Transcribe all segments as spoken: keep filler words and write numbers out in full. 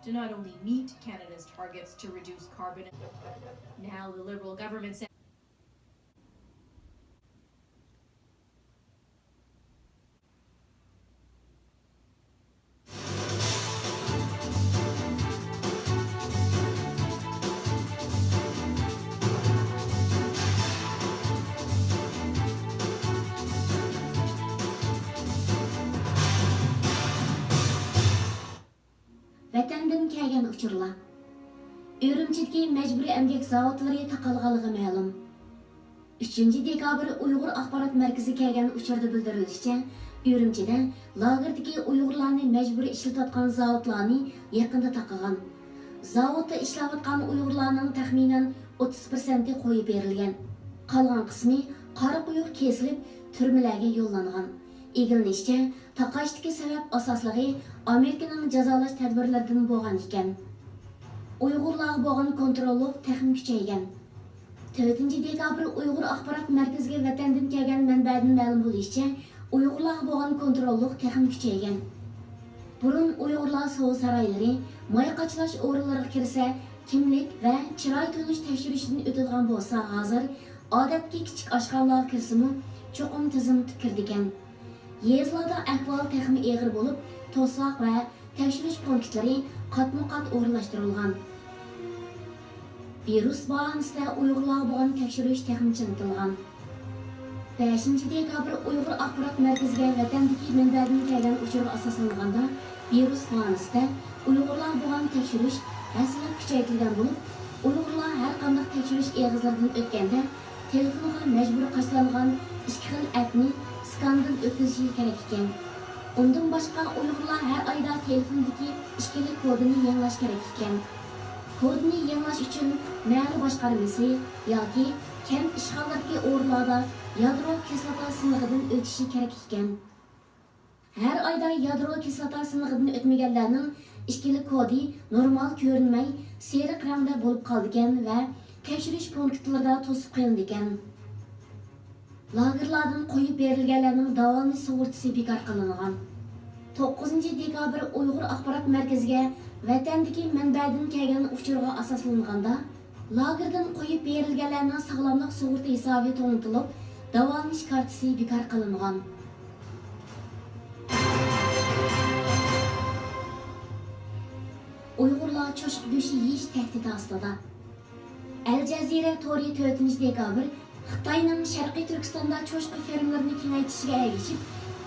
to not only meet Canada's targets to reduce carbon. Now the Liberal government said ۋەتەندىن كەلگەن ئۇچۇرلار. ئۈرۈمچىدىكى مەجبۇرىي ئەمگەك زاۋۇتلىرى تاقالغانلىقى مەلۇم. ئۈچىنچى دېكابىر ئۇيغۇر ئاخبارات مەركىزىگە كەلگەن ئۇچۇردا بىلدۈرۈلۈشىچە، ئۈرۈمچىدە لاگېردىكى ئۇيغۇرلارنى مەجبۇرىي ئىشلىتىۋاتقان زاۋۇتلارنى يېقىندا تاقىغان. زاۋۇتتا ئىشلەۋاتقان ئۇيغۇرلارنىڭ تەخمىنەن ئوتتۇز پىرسەنتى قويۇپ بېرىلگەن. قالغان قىسمى قارا قويۇق كېسىلىپ، تۈرمىلەرگە يوللانغان. ئىگىلىنىشىچە، تاقاشتىكى سەۋەب ئاساسلىقى ئامېرىكىنىڭ جازالاش تەدبىرلىرىدىن بولغان ئىكەن. ئۇيغۇرلارغا بولغان كونتروللۇق تېخىمۇ كۈچەيگەن. تۆتىنچى دېكابىر ئۇيغۇر ئاخبارات مەركىزىگە ۋەتەندىن كەلگەن مەنبەدىن مەلۇم بولۇشىچە، ئۇيغۇرلارغا بولغان كونتروللۇق تېخىمۇ كۈچەيگەن. بۇرۇن ئۇيغۇرلار سودا سارايلىرى، ماي قاچىلاش ئورۇنلىرىغا كىرسە، كىملىك ۋە چىراي تونۇش تەكشۈرۈشىدىن ئۆتىدىغان بولسا، ھازىر ئادەتتىكى كىچىك ئاشخانىلارغا كىرسىمۇ، چوقۇم تىزىملىتىپ كىرىدىكەن. يېزىلاردا ئەھۋال تېخىمۇ ئېغىر بولۇپ، توساق ۋە تەكشۈرۈش پونكىتلىرى قاتمۇ قات ئورۇنلاشتۇرۇلغان. ۋىرۇس باھانىسىدە ئۇيغۇرلارغا بولغان تەكشۈرۈش تېخىمۇ چىڭىتىلغان. بەشىنچى دېكابىر ئۇيغۇر ئاخبارات مەركىزىگە ۋەتەندىكى مەنبەدىن كەلگەن ئۇچۇرغا ئاساسلانغاندا، ۋىرۇس باھانىسىدە ئۇيغۇرلارغا بولغان تەكشۈرۈش ھەسسىلەپ كۈچەيتىلگەن بولۇپ، ئۇيغۇرلار ھەر قانداق تەكشۈرۈش ئېغىزلىرىدىن ئۆتكەندە، تېلېفونغا مەجبۇرىي قاچىلانغان ئىككى خىل ئەپنى سكاندىن ئۆتكۈزۈشى كېرەك ئىكەن. ئۇندىن باشقا، ئۇيغۇرلار ھەر ئايدا تېلېفوندىكى ئىككىلىك كودىنى يېڭىلاش كېرەك ئىكەن. كودنى يېڭىلاش ئۈچۈن مەھەللە باشقارمىسى ياكى كەنت ئىشخانىلىرىدىكى ئورۇنلاردا يادرو كىسلاتا سىنىقىدىن ئۆتۈشى كېرەك ئىكەن. ھەر ئايدا يادرو كىسلاتا سىنىقىدىن ئۆتمىگەنلەرنىڭ ئىككىلىك كودى نورمال كۆرۈنمەي، سېرىق رەڭدە بولۇپ قالىدىكەن ۋە تەكشۈرۈش پونكىتلىرىدا توسۇپ قېلىنىدىكەن. لاگېرلاردىن قويۇپ بېرىلگەنلەرنىڭ داۋالىنىش سۇغۇرتىسى بىكار قىلىنغان. توققۇزىنچى دېكابىر ئۇيغۇر ئاخبارات مەركىزىگە ۋەتەندىكى مەنبەدىن كەلگەن ئۇچۇرغا ئاساسلانغاندا، لاگېردىن قويۇپ بېرىلگەنلەرنىڭ ساغلاملىق سۇغۇرتا ھېسابى توڭلىتىلىپ، داۋالىنىش كارتىسى بىكار قىلىنغان. ئۇيغۇرلار چوشقا گۆشى يېيىش تەھدىتى ئاستىدا. ئەل جەزىرە تورى تۆتىنچى دېكابىر خىتاينىڭ شەرقىي تۈركىستاندا چوشقا فېرمىلىرىنى كېڭەيتىشىگە ئەگىشىپ،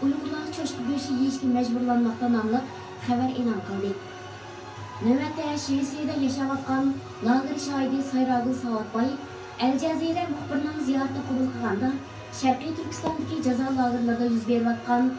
ئۇيغۇرلار چوشقا گۆشى يېيىشكە مەجبۇرلانماقتا ناملىق خەۋەر ئېلان قىلدى. نۆۋەتتە شىۋېتسىيەدە ياشاۋاتقان لاگېر شاھىتى سايراگۈل ساۋۇتباي ئەل جەزىرە مۇخبىرىنىڭ زىيارىتىنى قوبۇل قىلغاندا، شەرقىي تۈركىستاندىكى جازا لاگېرلىرىدا يۈز بېرىۋاتقان